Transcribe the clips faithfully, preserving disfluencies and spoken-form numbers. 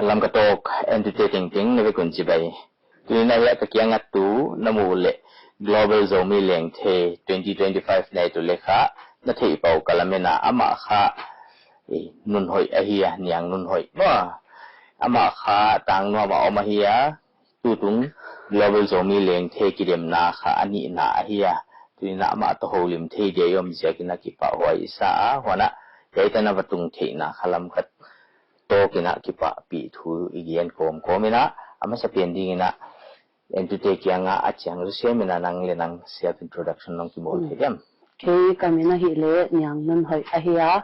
Lamka Talk entute tengteng na vek un chibai. Tuni a hiai ka kiang a tu na muh leh Global Zomi Lengthe twenty twenty-five na et uleh kha na theih pah uh ka lamen a, amah kha, eh, Nunhoih ahi a, Niang Nunhoih maw. Amah kha Tangnuam a om ahi a, tutung Global Zomi Lengthe kidemna kha a nihna ahi a. Tuni a amah toh houlim thei dia i om ziakin a kipahhuai i sa a, huan a hiai tan a va tung theihna kha Lamka Talk in a kipahpih thu i gen kawmkawm in a, a masapen dingin a entute kiang a a chiang zaw siam in a nang leh nang self introduction nong kibawl thei diam? Kei ka min ahih leh Niang Nunhoih ahi a,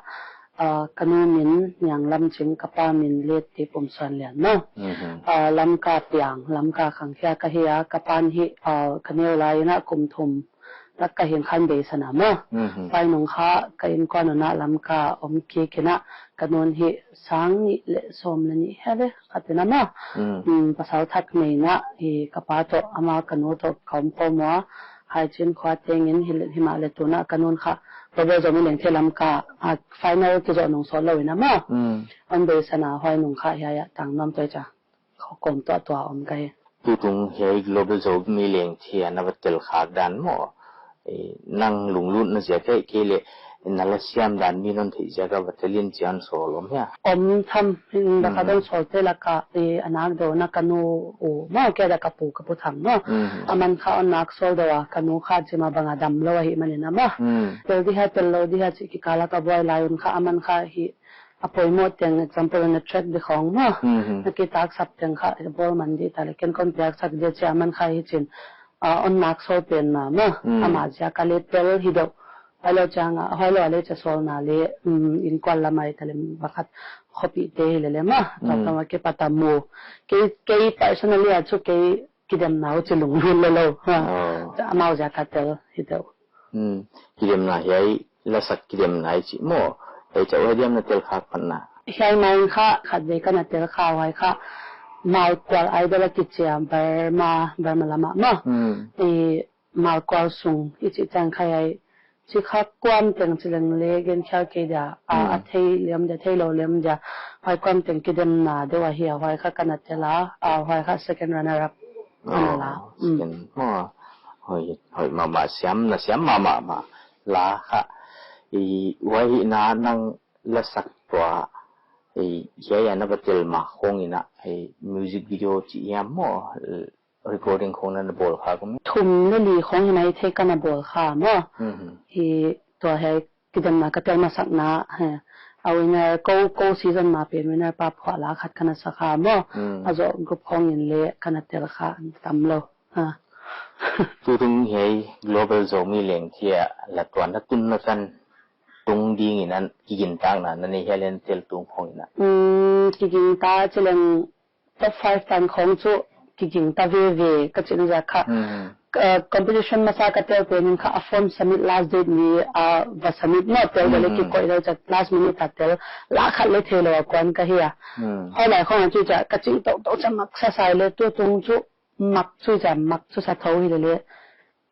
ah, ka nu min Niang Lamching, ka pa min Lettipum Suanlian maw. Mhm. Ah, Lamka piang, Lamka khangkhia ka hi a, ka pa'n hi, ah, ka neu lai in a kum thum tak ka hing khan beisan a maw. Mhm. Huai nung kha ka innkuan un a Lamka om kik in a, ka nu'n hi sang nih leh sawm leh nih hi leh khat in a maw. Mm. Mm, pasal thak nei in a, i ka pa toh, amah ka nu toh ka om pawm ua, Haichin khua tengin hi leh, himahleh tun a ka nu'n kha Global Zomi Lengthe Lamka, ah, final kizoh nung sawtlou in a maw. Mm. Hon beisan a, huai nung kha hiai a Tangnuam toh cha kawm tuahtuah om ka hi. Tutung hiai Global Zomi Lengthe a na va tel khak dan maw, eh, nang lunglutna ziak ahihkeileh na la siam dan mi'n hon theih ziak a va tel in chi'n sawl om hia? Om tham, in ba kha Mhm. dong sawlte lak a, eh, a nak deuh na ka nu uh maw, kei dia ka pu, ka pu tham maw. Mhm. Aman kha hon nak sawl deuh a, ka nu kha chima bang a damlou ahihman in a maw. Mhm. Tel di hia, tellou di hia chih kikal a ka buai lai un kha, aman kha hi a poimoh teng, example, na track di khong maw. Mhm. Na kitaksap teng kha, bawl man di ta leh, ken kon piaksak di chia aman kha hichin, ah, hon nak sawl pen mahmah. Mhm. Amah ziak a leh tel hi deuh. Huailou chiang a, huailou a leh cha sawlna leh, mm, innkuan lam ahi ta leh, ba khat khopite hi leh leh maw. Mm. Tua kha ma ke pata mu. Kei, kei personally a chu kei kidemna uh chi lunglut lelou. Ha. Oh. Amau ziak a tel hi deuh. Hmm. Kidemna hiai lasak kidemna i chih maw. Hiai chauh hiai diam na tel khak pan na? Hiai main kha khatvei ka na tel kha, huai kha Malkual Idol a kichi a Burma, Burma lam a maw. Hmm. I Malkual sung i chih chiang kha hiai. Chi kha kuam teng chi leng leh gen khial kei dia. A, Hmm. a thei lem dia, theilou lem dia. Huai kuam teng kidemna deuh ahi a, huai kha ka na tel a. A, huai kha second runner up. Ana la. Oh, mm. Skin. Oh, hoih, hoih mahmah siam, na siam mahmah mah. La kha. I, huai hi na nang lasak tua. I, hiai a na va tel mah khong in a, i, music video chih hiam maw, recording khong na na bawl kha kum? Thum leh li khong hi na i thei ka na bawl kha maw. Mhm. I, tua hiai kidemna ka tel masakna, he. A winner, kou, kou season ma pen winner pa phuah la khat ka na sa kha maw. Mm. A zoh group khong in leh ka na tel kha tamlou. Ha. Tutung hiai Global Zomi Lengthe a la tuan na tun na tan tung ding in a kigingtakna na nei hia leh tel tung khong in a? Mm, kigingta chi leng top five tan khong chu kigingta veve ka chihna ziak kha. Hmm. Uh, competition masa ka tel pen in kha a form submit last date ni a va submit maw, tel leh Hmm. kikoih lou chia last minute a tel la khat leh theilou a kuan ka hi a. Hmm. Huai lai khong a chu chia ka ching toutou chia mak sa sai leh tutung chu mak chu chia mak chu sa thou hi leh leh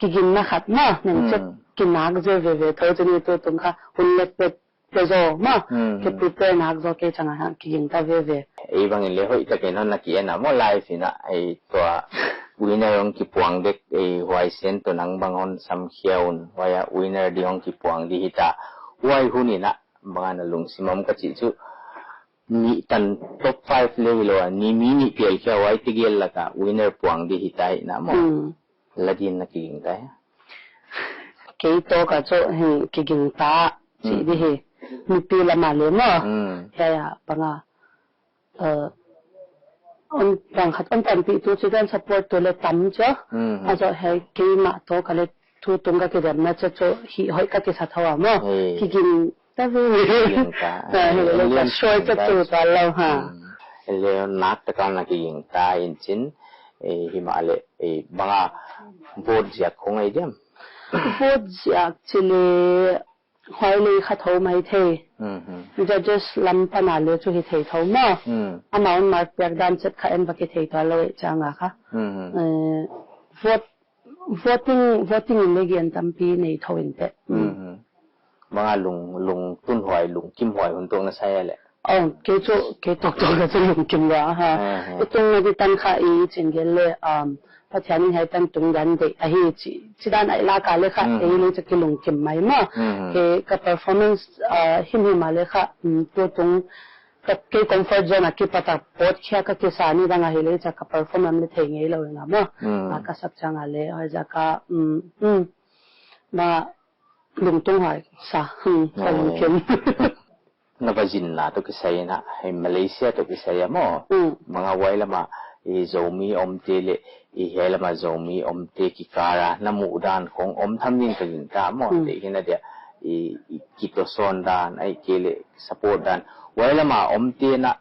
kigingna khat maw, nang Hmm. chia kinak zel veve thou chu ni tutung kha hun leh pet te zaw maw, Hmm. ki prepare nak zaw kei chang a kigingta veve. Ei bang in leh hoihtak in hon na ki en a maw live in a, ei tua winner hong kipuang dek, ei huai sen toh nang bang hon samkhia un, huai a winner di hong kipuang di hita. Huai hun in a, bang a na lungsim om ka chih chu, mi tan top five leh hilou a, ni mi nih pial khia huai tegel lak a winner puang di hita hi na maw. Hmm. La din na kigingta hia? Kei toh ka chu, hmm, kigingta chih Hmm. di hi. Mipi lam a leh maw. Hmm. Hiai a, bang a. Uh, hon, bang khat hon panpih tu chi dan support tu leh tam chia. Hmm. A zoh hiai keimah toh ka leh tutung ka kidemna chia chu hi hoih ka kisa thou a maw. Hey. Kiging ta ve. Kigingta. Ah, hi leh Alien ka soi ka kigingta. Tu ta lou ha. Hmm. Leh nak tak a na kigingta in chin, eh, himahleh, eh, bang a vote ziak khong ahi diam? Vote ziak chi leh huai leh kha thou maithei. Mhm. Judges lam pan a leh chu hi thei thou maw. Hmm. Amau mark piak dan chet kha en va kithei tuanlou eh chiang a kha. Mhm. Eh, vote Voting, voting in leh gen tampi nei thou in teh. Mm. Mhm. Bang a lung, lungtunhuai, lungkimhuai hun tuak na sa hia leh? Oh, kei chu, kei tawk tawk a chu lungkim lua ha. Ah, ah. I tung na di tan kha i chin gel le, um, Pathian in hiai tan tung dan deih ahi chi, chi dan a i lak a le kha, Mm. ei le chu ki lungkim mai maw. Mm. Kei ka performance, uh, himhim a le kha, um, tu tung, ka kei comfort zone a kipat a pawt khia ka kisa ni dang a hi le cha ka perform am le thei ngei lou nga maw. Mm. A ka sak chang a le, huai za ka, um, um, ma lungtung huai sa, um, ka Eh. lungkim. Na va zinna toh kisai in, hei Malaysia toh kisai a maw. Mm. Bang a huai lam a, i Zomi omte le, i hiai lam a Zomi omte kikal a, na muhdan khong om tham ding ka gingta maw. Mm. Te hina dia, i, i kitohsawn dan, ahihkeileh support dan. Huai lam a omte na,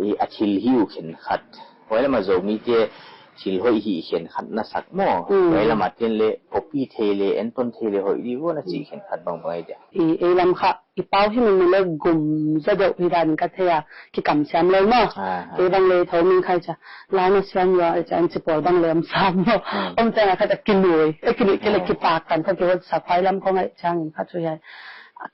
i a thil hiu khenkhat. Huai lam a Zomite thil hoih hih khenkhat na sak maw. Mm. Huai lam a ten le, copy thei le, enton thei le, hoih di vo na chi khenkhat bangbang ahi dia. I, ei lam kha, i pau hi min le gum za deuh hi dan ka thei a, kikamsiam lou maw. Ah, ah. Ei bang le thou min khai cha, la na siam lua, ei cha an chi pawl bang le om sam maw. Hmm. Om cha na kha ta kinui, e kinui ke le Hmm. kipak kan kha ki hot sa huai lam khong ai chang in kha chu hiai.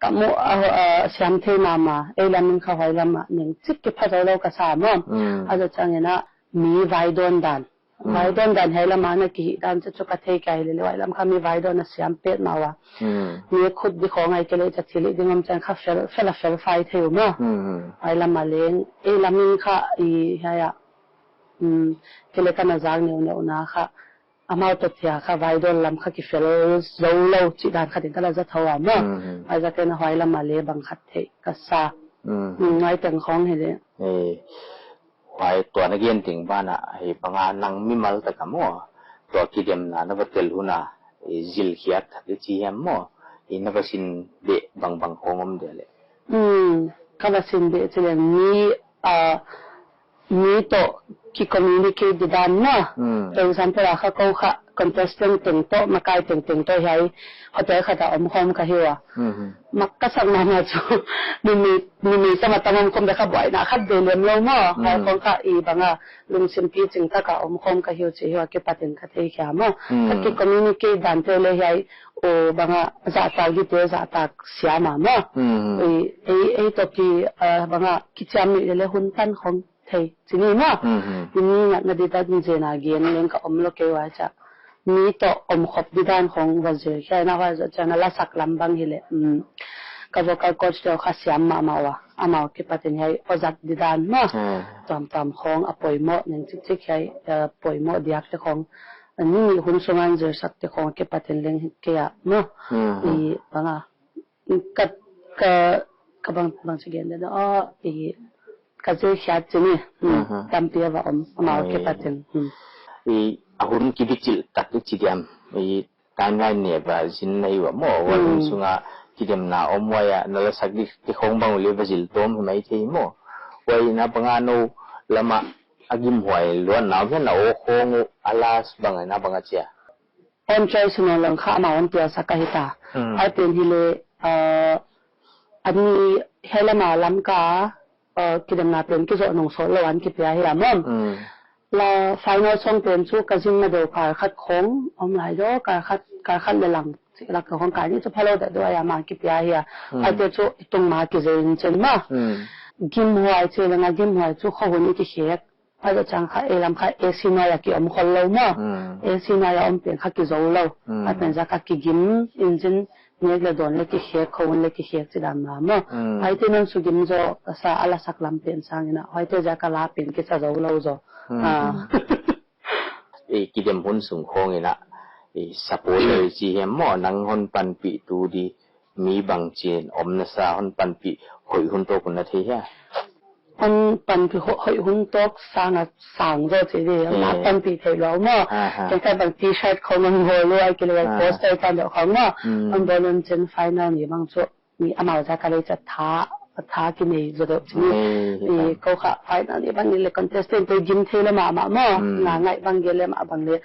Ka mu, a, a, siam thei mahmah, ei lam in kha huai lam a, ning chik ki pha zou lou ka sa maw. Hmm. A za chang in a, mi vai dawn dan. Mm. Vai dawn dan hiai lam a na kihih dan chu chu ka thei kei le le huai lam kha mi vai dawn a siam pet mah ua. Mm. Mi khut di khong ahihkeileh cha thil ding om chan kha fel, fel a fel fai thei u maw. Mm. Huai lam a leng, ei lam in kha i hiai a. Mm, kei le ka na zak neu neu na kha. Amau toh chia kha vai dawn lam kha ki fel zou lou chi dan kha ding ka la za thou a maw. Mm. Huai za kei na huai lam a le bang khat thei ka sa. Mm. Mm, huai teng khong hi le. Eh. Huai tua na gen teng ban ah, hei bang a nang mimal tak a maw, tua kidemna na va tel hun a, i zil khiak thak i chi hiam maw, i na va sin beh bangbang khong om dia le. Hmm, ka va sin beh chi leng mi, ah, mi toh ki communicate di dan na. Hmm. For example, a kha kou kha contestant teng toh, makai tengteng toh hiai hotel khat a om khawm ka hi ua. Mhm. Mak ka sak mahmah chu, numei, numei sama tam om khawm da kha buaina khat ve lem lou maw. Mm. Huai khong kha i bang a, lungsim piching tak a om khawm ka hi u chih hi ua kipat in ka thei khia maw. Mm. Ka ki communicate dan te le hiai, o bang a, zahtak di te zahtak siam a maw. Mm. Ei, ei, ei toh ki, ah, bang a, kichiam ni le le hun tan khong thei chi ni maw. Mhm. I mi ngatna di ta din zen a gen leng ka om lou kei ua cha. Mi toh om khop di dan khong va zir khia na huai zoh chiang a la sak lam bang hi le. Mm. Ka vocal coach te kha siam mahmah ua. Amau kipat in hiai ozat di dan maw. Hmm. Tuamtuam khong a poimoh ning chikchik hiai, eh, poimoh diak te khong. Ni nih hun sung a zir sak te khong kipat in leng hi kei a maw. Hmm. I bang a. Ka, ka, ka bang, bang chi gen de, oh, i, ka zil khiat chi ni, hmm, Mhm. tampi a va om, amau Ai. kipat in, hmm. I, a hun kibichilh tak i chi diam, i, timeline ne va zin na hi ua maw, huai hun Hmm. sung a kidemna om huai a, na la sak di, di khong bang le va zil tawm hi mai thei maw. Huai na bang a nou lam a, a gimhuai luan na, hian na aw khong u, a last bang a na bang a chia. On choice no lang kha amau on tia sa ka hi ta. Hmm. Huai pen hi le, uh, ani hiai lam a Lamka, uh, kidemna pen kizoh nung sawt lou an kipia hi a maw. Hmm. La final song pen chu ka zin na deuh kal khat khong, om lai deuh kal khat, kal khat le lang, lak khong kal ni chu phalou deuh deuh a amah kipia hi a. Hmm. Huaite chu i tung ma kizei in chin maw. Hmm. Gimhuai chi leng a gimhuai chu kha hun i kikhek. Huai zoh chiang kha, ei lam kha A C nuai a ki om khol lou maw. Mm. A C nuai a om pen kha ki zou lou. Mm. Huai pen za kha ki gim, engine nek le dawn le ki khek, khou le ki khek chi dan mah maw. Mm. Huaite non su gim zoh, ka sa a la sak lam pen sang in a. Huaite za kha la pen ki sa zou lou zaw. Mm. Ah. Ei kidem hun sung khong in a, ei supporter chi hiam maw, nang hon panpih tu di, mi bangchin om na sa hon panpih hoih hun tawk un na thei hia? Hon panpih ho-, hoih hun tawk sang a sang zaw chi di, Eh. na panpih thei lou maw. Aha. Ken kha bang T-shirt khong hon bawl lua, ahihkeileh Ah. poster tan deuh khong maw. Hmm. Hon bawl un chin final ni bang chu, mi amau za kha le cha tha, tha ki nei zaw deuh chi ni. Nei, I, hi ta. Kou kha final ni bang ni le contestant te gim thei lou mahmah maw. Hmm. Nga ngai bang gel le mah bang le.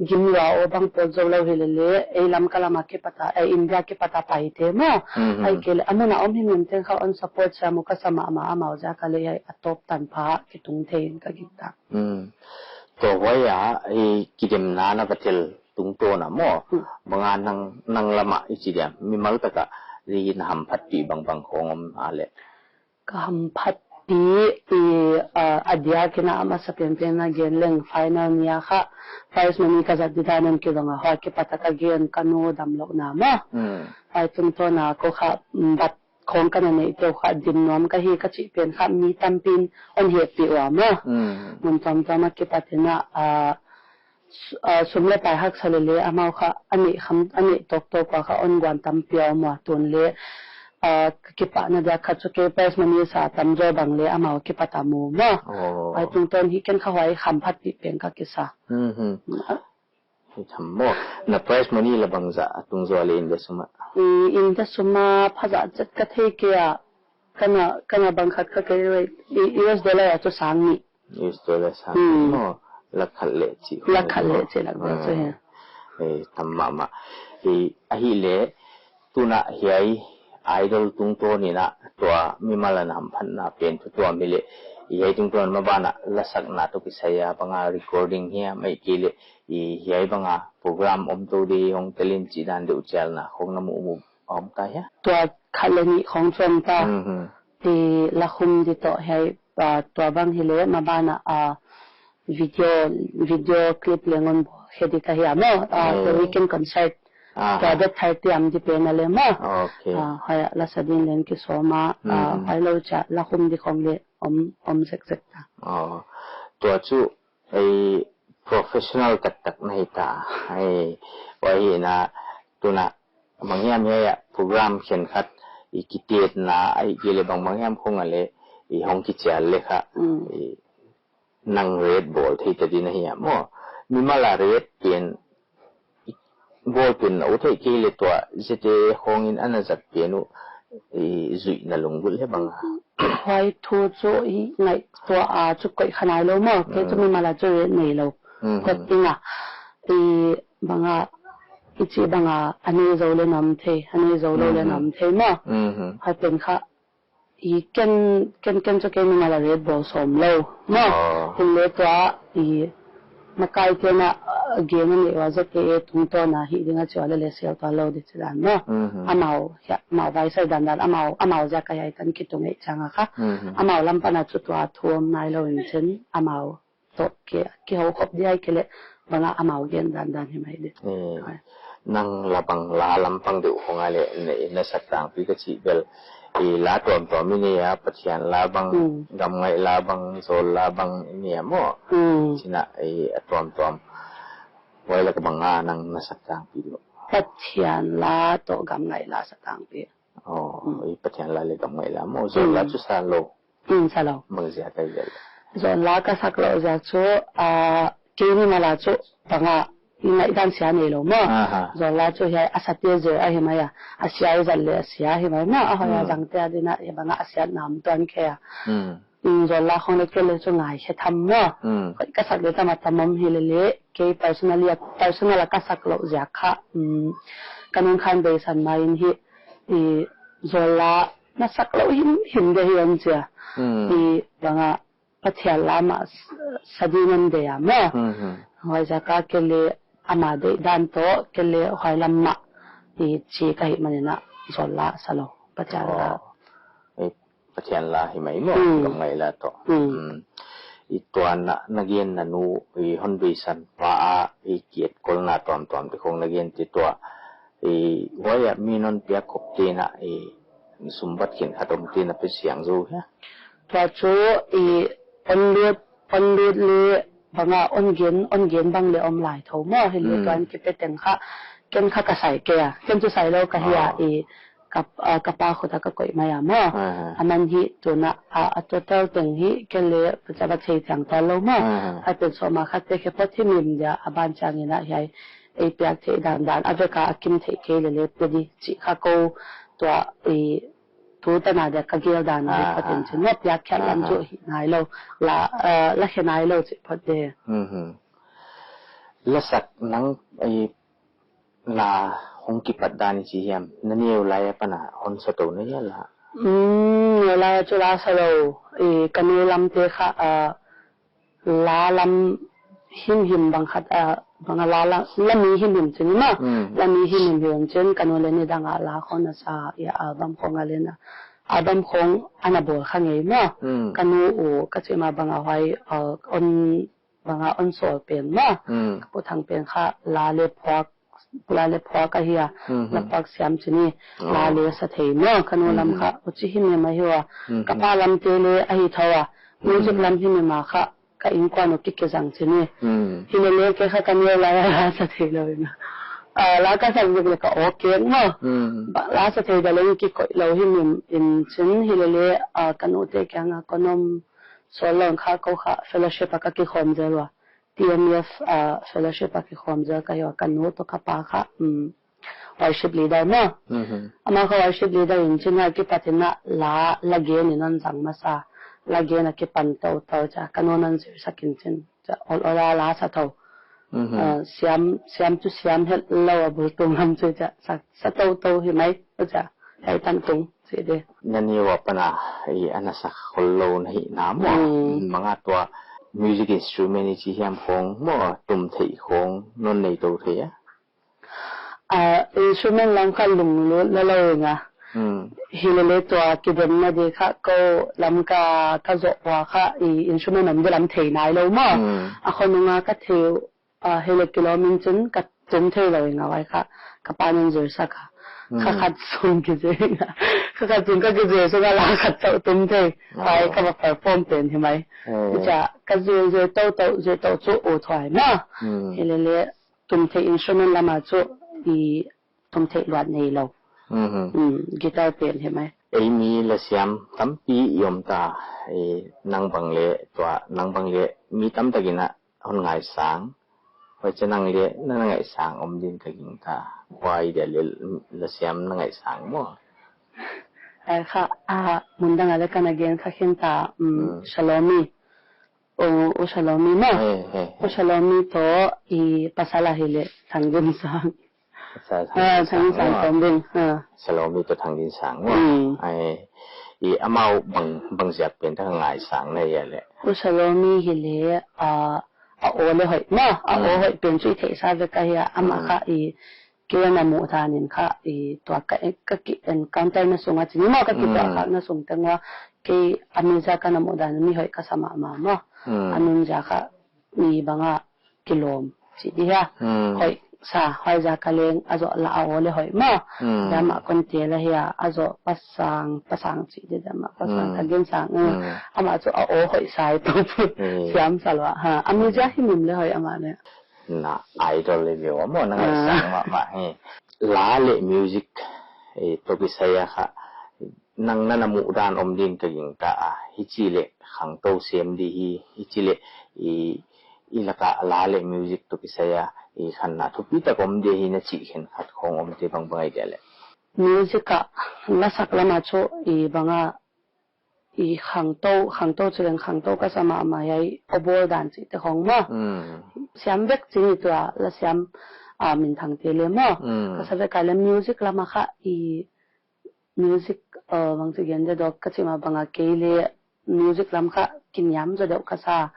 Gim lua aw bang pawt zou lou hi le le, ei Lamka lam a kipat a, ei India kipat a paite maw. Mhm. Ahihkeileh, a mun a om himhim teng kha hon support sa maw ka sa mahmah amau za kha le hiai a top tan pha kitung thei in ka gingta. Mm. Tua huai a, ei kidemna na va tel tungtawn a maw. Mm. Bang a nang, nang lam a i chi diam, mimal tak a, i na hamphatpih bangbang khong om a le. Ka hamphat I, i, ah, a diak in a masa penpen a gen leng final ni a kha prize money ka zat di dan in kizong a, huai kipat a ka gen ka nu damlouhna maw. Hmm. Huai tungtawn a kou kha, mm, bat khong ka na neih teuh kha din nuam ka hi ka chih pen kha mi tampi'n hon hehpih ua maw. Hmm. Mun tuamtuam a kipat in a, ah, s-, ah, sum leh pai haksa leh leh amau kha a neih kham, a neih tawktawk ua kha hon guan tampi a om ua, tun leh, ah, ka kipahna diak khat chu kei prize money sa tamzaw bang leh amau kipat a mu maw. Oh. Huai tungtawn hi ken kha huai kham phatpih pen ka kisa. Mhm. Ah. Hi tham maw. Na prize money la bangzah a tung zaw leh India sum a? I, India sum a phazah chet ka thei kei a. Ka na, ka na bang khat kha kei leh, i, U S dollar a chu sang nih. U S dollar sang nih maw. Lakh khat leh chih. Lakh khat leh chih lak vel chu hi. Eh, tam mahmah. Eh, ahihleh, tuna hiai Idol tungtawn in a tua mimal a na hamphatna pen thu tuam hileh, hiai tungtawn maban a lasakna toh kisai a bang a recording hiam ahihkeileh, hiai bang a program om tou di hong tel in chih dan deuh chialna khong na muh muh om ta hia? Tua khat leh nih khong chu om ta. Mhm. I la khum di toh hiai, ah, tua bang hileh maban a, ah, video, video clip leng hon bawl khe di ka hi a maw. Ah, the weekend concert. Aha. Tua date thirty om di pen a leh maw. Okay. Ah, huai a lasa ding leng kisawm a, ah, huai lou chia la khum di khong leh om, om zekzek ta. Oh. Tua chu, ei, professional taktak na hi ta. Ei, huai hi na, tuna banghiam hiai a program khenkhat i kitetna ahihkeileh bangbang hiam khong a leh i hong kichial leh kha, mm, i nang rate bawl thei ta di na hi a maw. Mimal a rate pen i bawl pen na uh theih kei leh tua Z A A khong in ana zat pen uh i zuihna lunggulh hi bang a? Huai thu chu i ngaihtuah a chu koih kha nailou maw. Kei chu mimal a chu rate neilou. Mhm. Koih ing a. I bang a, i chih bang a, a nei zou leh na om thei, a nei zou lou leh na om thei maw. Mhm. Huai pen kha, i ken, ken, ken chu kei mimal a rate bawl sawm lou maw. Oh. Hileh tua, i makai te'n a, ah, gen a neih ua Z A A tungtawn a hih ding a chi ua leh leh sel tuan lou di chi dan maw. Mhm. Amau, hiai, amau vaisai dandan, amau, amau ziak a hiai tan kitung ei chiang a kha. Mhm. Amau lam pan a chu tua thu om nailou in chin, amau toh ki, kihou khop di ahihkeileh bang a amau gen dandan hi mai di. Eh, nang la bang la lam pang deuh khong a leh, na, na sak tangpi ka chih bel. I la tuamtuam i nei a, Pathian la bang, mm, gamngaih la bang, zawl la bang i nei a maw. Mm. Chin a, i a tuamtuam. Huai lak a bang a nang na sak tangpi deuh? Pathian la toh gamngaih la sa tangpi. Oh, mm, i Pathian la leh gamngaih la maw, zawl la, mm, chu sa lou. Mm, sa lou. Bang ziak a i vel? Zawl la ka sak louh ziak chu, ah, kei mimal a chu bang a, i ngaihdan sia neilou maw. Aha. Zawl la chu hiai a sate zel ahi mai a, a sia i zat leh a sia ahi mai maw, a hoih a, mm, zangte a din a, hiai bang a a siatna om tuan kei a. Mm. Mm, zawl la khong leh kei leh chu ngai khe tham maw. Mm. Hoih ka sak leh tam a tam om hileh leh, kei personally a, personal a ka sak louh ziak kha, mm, ka nungkhan beisan mai in hi, i zawl la na sak louh himhim di hi hon chi a. Hmm. I bang a Pathian la mah s-, sa ding in deih a maw. Hmm, hmm. Huaiziak a kei leh ama deihdan toh, kei leh huai lam mah i chi ka hih man in a zawl la sa lou, Pathian la. Oh. Eh, Pathian la hi mai maw, hmm, gamngaih la toh. Hmm. Hmm. I tua na, na genna nu, i hon beisan pa a, i ki etkolna tuamtuam te khong na gen te tua. I huai a mi'n hon piak khop te'n a, i sum bat khenkhat om te'n a pe siang zou hia? Tua chu, i hon lut, hon lut leh bang a hon gen, hon gen bang leh om lai tho maw, hileh, hmm, tuan kipe teng kha, ken kha ka sai kei a. Ken chu sai lou ka hi a, ah, i ka, ah, ka pa khut a ka koih mai a maw. Ah. Aman hi tuna, ah, a total teng hi kei leh pacha ba thei chiang tuan lou maw. Ah. A pen sawm a khat te khe phot himhim dia, a ban chiang in a hiai ei piak theih dandan, a vek a a kim theih kei leh leh pe di chih kha kou tua i tu tan a dia ka gel dan a hi, ah, ka tin, ah, chin maw, piak khial lam, ah, chu hi nailou, la, ah, la khe nailou chih phot di. Mhm. La sak nang i na hong kipat dan i chi hiam, na neu lai apan a hon sa tou na hia la? Mm, neu lai a chu la sa lou. I ka nu lam te kha, ah, la lam himhim bang khat, ah, bang a la, la, la mi himhim chin maw. Mm. La mi himhim hi om chin, ka nu leh nidang a la khong na sa, i album khong a leh na. album khong ana bawl kha ngei maw. Hmm. Ka nu uh, ka chih ma bang a huai, uh, on, bang a on sawl pen maw. Hmm. Ka pu Thang pen kha la le phuak, la le phuak ahi a, hmm, la phuak siam chih ni, oh, la le sa thei maw. Ka nu lam, hmm, kha, huchi himhim ahi ua. Hmm. Ka pa lam te le ahi thou a. Music, hmm, lam himhim a kha, ka innkuan uh kikizang chih ni. Hmm. Hilele kei kha ka neu lai a la sa thei lou in a. Ah, la ka sak zek le ka aw keng maw. Hmm. Ba, la sa thei da leng kikoih lou himhim in chin hilele, ah, ka nu te kiang a kon om sawl lou in kha kou kha fellowship a ka kikhawm zel ua. T M F, ah, fellowship a kikhawm zel ka hi ua, ka nu toh ka pa kha, um, worship leader maw. Mhm. Amah kha worship leader in chin a kipat in a la, la gen in hon zang masa. La gen a kipan toutou chia, ka nu'n hon zirsak in chin. Chia, ol ol a la sa thou. Mhm. Ah, siam, siam chu siam het lou a bul tung lam chu chia, sa, sa toutou hi mai, chia. Hiai tan tung, chi de. Na neu apan a, i ana sak khol lou na hihna maw. Mm. Bang a tua music instrument i chih hiam khong maw, tum theih khong, non nei tou thei a? Ah, instrument lam kha lunglut lou lou ing a. Hmm. Hilele tua kidemna di kha kou lam ka, ka zoh ua kha i instrument om di lam thei nai lou maw. Hmm. A khonung a ka thei, ah, hile kilawm in chin ka tum thei lou ing a huai kha. Ka pa'n hon zirsak a. Hmm. Kha khat sung kizir ing a. Kha khat sung ka kizir sung a la khat chauh tum thei. Oh. Huai ka va perform pen hi mai. Oh. Chia ka zir zir toutou, zir tou chu u thuai maw. Hmm. Hilele tum theih instrument lam a chu i tum theih luat nei lou. Mhm. Mm, guitar pen hi mai. Ei mi la siam tampi i om ta, i nang bang le, tua nang bang le, mi tamtak in a hon ngaisang. Huai chia nang le, na, na ngaisang om din ka gingta. Huai dia le la siam na ngaisang maw. Ai kha, ah, mun dang a le ka na gen kha khin ta, mm, mm, Salomi. U, U Salomi maw. He, he, he. U Salomi toh i pasal ahih leh Thangdinsang. Pasal ah, Thangdinsang Thangdinsang maw. Tombing, ah. Salomi toh Thangdinsang maw. Hmm. Ai, i amau bang, bang ziak pen tak ngaisang na hia leh. U Salomi hi leh, ah, a aw leh hoih maw. A aw, hmm, hoih pen chu i theihsa vek ahi a, amah, hmm, kha i kei na muhdan in kha, i tua ka, ka ki encounter na sung a chih ni maw, ka ki, mm, tuahkhak na sung teng ua, kei a mi ziak a na muhdan mi hoih ka sa mahmah maw. Mm. A nung ziak a mi bang a kilawm chih di hia. Mm. Hoih sa, huai ziak a leng a zoh la a aw leh hoih maw. Mm. Dia mah kon tel ahi a, a zoh Pasang, Pasang chih di dia mah Pasang, mm, Thangdinsang, mm. Mm. Amah chu a aw hoih sa i tou pu. Mm. Siam sa lua. Ha, a mi, mm, ziak hi mim leh hoih amah leh. Na idol leh ve ua maw, na ngaisang, ah, mahmah hi. La leh music, eh, toh kisai a kha, nang na na muhdan om din ka gingta a, hichi leh khangtou sem di hi, hichi leh i, i lak a la leh music toh kisai a, i khanna thupi tak om di hi na chih khenkhat khong om te bangbang ahi dia leh. Music a, la sak lam a chu i bang a, i khangtou, khangtou chih leng khangtou ka sa mahmah hiai, aw bawl dan chih te khong maw. Mm. Siam vek chih ni tua, la siam, ah, minthang te leh maw. Mm. Ka sa vek a leh music lam a kha i music, ah, bangchi gen di dok ka chih mah bang a kei leh music lam kha kiniam zaw deuh ka sa.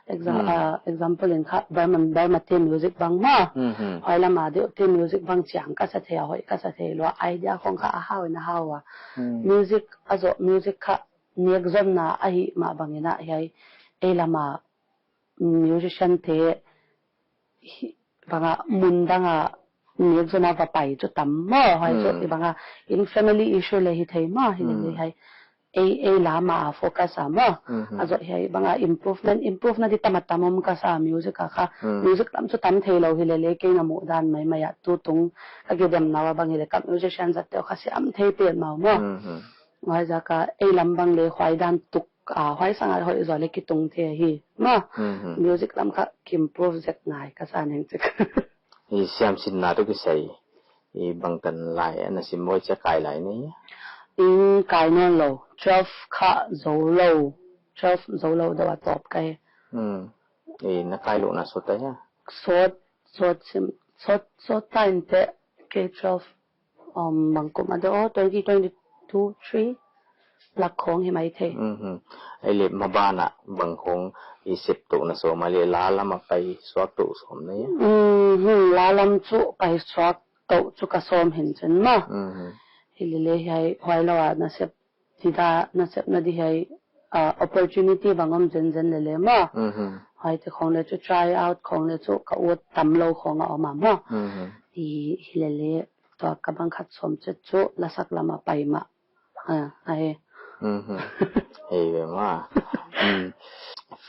Exa-, mm, ah, example in kha Burma, Burma te music bang maw. Mm-hmm. Huai lam a deuh te music bang chiang ka sa thei a, hoih ka sa thei lua, idea khong kha a hau in a hau a. Mm. Music a zoh, music kha nek zonna ahih mah bang in a hiai, ei lam a musician te hi, bang a mun dang a nek zonna va pai chu tam maw, huai chu, hmm, i bang a in family issue leh hi thei maw, hi leh, hmm, hi hai. Ei, ei lam a focus a maw. Hmm. A zoh hiai bang a improvement, improvement di tam a tam om ka sa music a kha. Hmm. Music lam chu tam thei lou hi leh leh kei na muhdan maimai a tutung ka kidemna ua bang hi leh ka musician zat te kha siam thei petmah maw. Hmm. Huai ziak a ei lam bang leh huai dan tuk a, huai sang a hoih zaw leh kitung thei hi. Maw, mhm, music lam kha ki improve zek ngai ka sa neng chik. I siamsinna toh kisai, i bangtan lai ana sim maw, chia kai lai ni? I kai nawn lou, twelve kha zou lou, twelve zou lou deuh a tawp ka hi. Hmm. I na kai louhna sawt ta hia? Sawt, sawt sim, sawt, sawt ta in teh, K twelve. Um, bang kum a deuh, twenty twenty-two, three lak khong hi maithei. Mhm. Ei leh maban a bang khong i sep tou na sawm a leh la lam a pai suak tou sawm na hia? Mhm. La lam chu pai suak tou chu ka sawm hi'n chin maw. Mhm. Hi leh leh hiai, huai lou a na sep Sida nasepna di hiai, ah, opportunity bang om zenzen lele maw. Mhm. Huaite khong le chu try out khong le chu ka ut tam lou khong a om a maw. Mhm. I hi lele tua ka bang khat sawm chet chu lasak lam a pai mah. Ah, ahi. Mhm. Hei ve maw. Mm.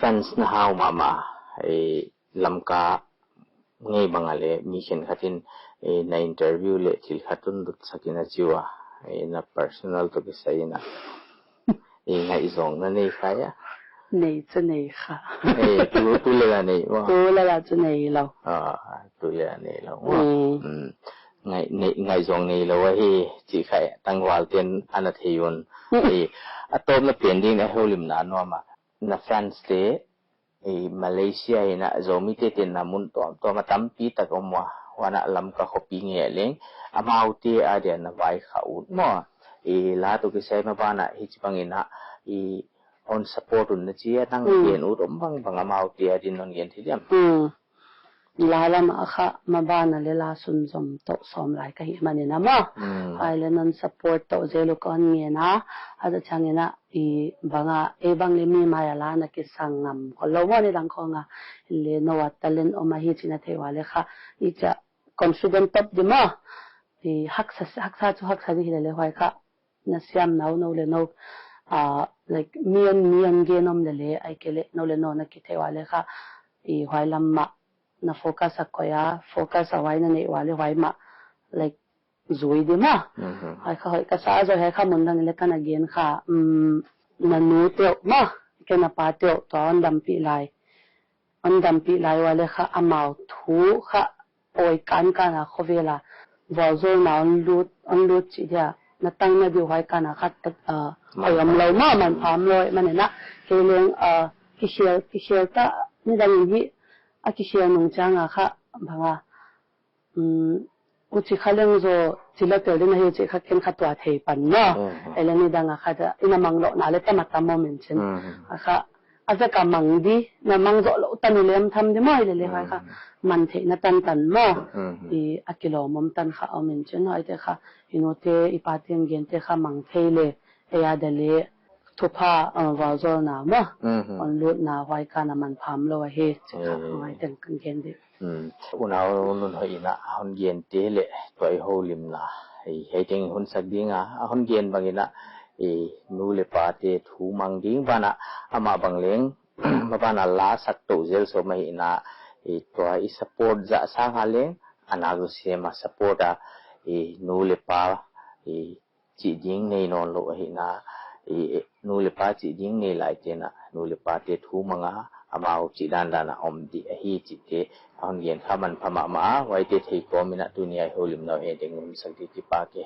Fans na hau mahmah. Hei Lamka ngei bang a le mi khenkhat in, eh, na interview le thil khat hon lut sak in a chi ua, eh, na personal toh kisai in a. Eh, ngaihzawng na nei kha hia? Nei chu nei kha. Eh, tu, tu le la nei maw? Tu le la chu nei lou. Ah, tu le la nei lou maw? Mm. Mm. Ngai, nei, ngaihzawng nei lou ahi, chih kha tangval ten ana thei un. Mm. Eh, a tawpna pen ding a houlimna nuam a. Na fans te, eh, Malaysia in a Zomite te na mun tuamtuam a tampi tak om ua, huan a Lamka khopi ngei leng, amaute adia na vaikhak ut maw. Eh, la toh kisai maban a hichibang in a, eh, hon support un na chi a, nang Mm. gen ut om bangbang amaute adin hon gen thei diam? Mm. La lam a kha maban a le la sunzom toh sawm lai ka hih man in a maw. Mm. Huai le non support toh zel uh ka hon ngen a, a za chang in a, i bang a, ei bang le mi mai a la na kisang ngam khol lou maw, nidang khong a le nou a talent om ahi chih na thei ua le kha, i chia confident top di maw. I haksa, haksa chu haksa di hi lele huai kha. Na siam nau nou le nou, ah, like, mi hon, mi hon gen om lele, ahihkeileh nou le nou na kithei ua le kha, i huai lam mah na focus a koih a, focus a huai na neih ua le huai mah, like, zui di maw. Mhm. Huai kha hoih ka sa zaw, huai kha mun dang le ka na gen kha, mm, na nu te uh maw, ke na pa te uh, tua hon dampih lai. Hon dampih lai ua le kha amau thu kha awi kankan a khovel a vualzawlna hon lut, hon lut chih dia. Na tang na di uh huai kan a kha, ah, man awi om lou maw, man pham lou, man en a. Kei leng, ah, kikhel, kikhel ta, nidang in hi, a kikhel nung chiang a kha, bang a, um, huchi kha leng zaw, chi la tel din ahi chih kha ken kha tua thei pan maw. Mhm. Ei leng nidang a kha ta, i na mang louhna le tam a tam om in chin. Mhm. A kha, a zek a mang di, na mang zoh lou tan uh lem tham di maw, i le le huai kha, Mhm. man theihna tantan maw. Mhm. I a kilawm om tan kha om in chin, huaite kha, i nu te, i pa te hon gen te kha mang thei le, ei a da le, thupha, ah, vualzawlna maw. Mhm. Hon lutna huai kan a man pham lou ahi, chih kha, Mhm. huai teng kan gen di. Hmm. Unau Nunhoih in a hon gen te le tua i houlimna. Hei, hei teng hun sak ding a, a hon gen bang in a, eh, nu le pa te thu mang ding ban a, amah bang leng, maban a la sak tou zel sawm ahi in a, eh, tua i support zah sang a leng, a nak zaw sem a support a, eh, nu le pa, eh, chih ding nei nawn lou ahi in a, i, nu le pa chih ding nei lai te in a, nu le pa te thu mang a, amau chih dandan a om di ahi chih te, a hon gen kha man pha mahmah a, huaite thei kawm in a tuni a i houlimna uh hei teng hun sak di kipak e.